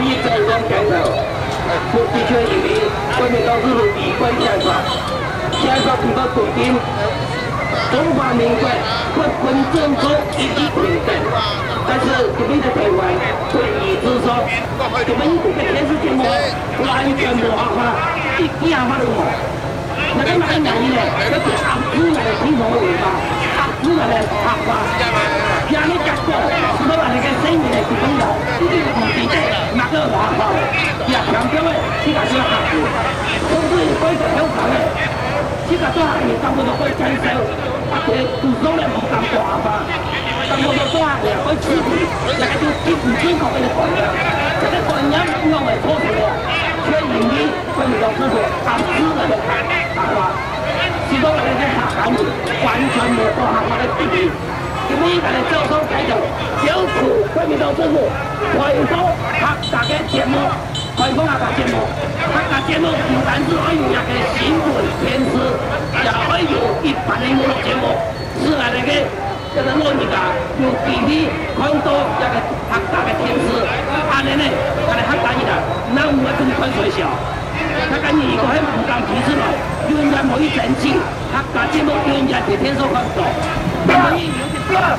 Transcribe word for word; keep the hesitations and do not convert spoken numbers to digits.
一直往前頭，目的就係因為國民黨政府違背憲法，憲法毋過規定，中華民國不分政黨一律平等，但是今日个台灣，匪夷所思，今日个電視節目完全無合法，一點合法都無。 那个麼个原因呢？要去壓制那个地方的文化，壓制那个客話。這樣的結果，使到那个生意的地方人，一定毋知得麼个文化。也強調的，自家做客語，甚至於過一个香港的，自家做客語，根本都會減少，啊，佢主張的毋敢講客話，根本都做客語會出去，那个就禁止講个觀念，這个觀念仰會造成的？就因為 國民黨政府壓制了客話，使到𠊎兜个客家人完全無講客話个地位。因為𠊎兜招商改造，要求國民黨政府開放客家个節目，開放客家節目。客家節目毋單止愛有一个新聞電視，也愛有一般个娛樂節目，使𠊎兜个 這个老人家有機會看到這个客家个電視，恁樣呢，𠊎兜客家人啊，哪毋會分佢看衰笑？客家人如果係毋敢企出來，永遠無去爭取，客家節目永遠在電視看到。所以有一个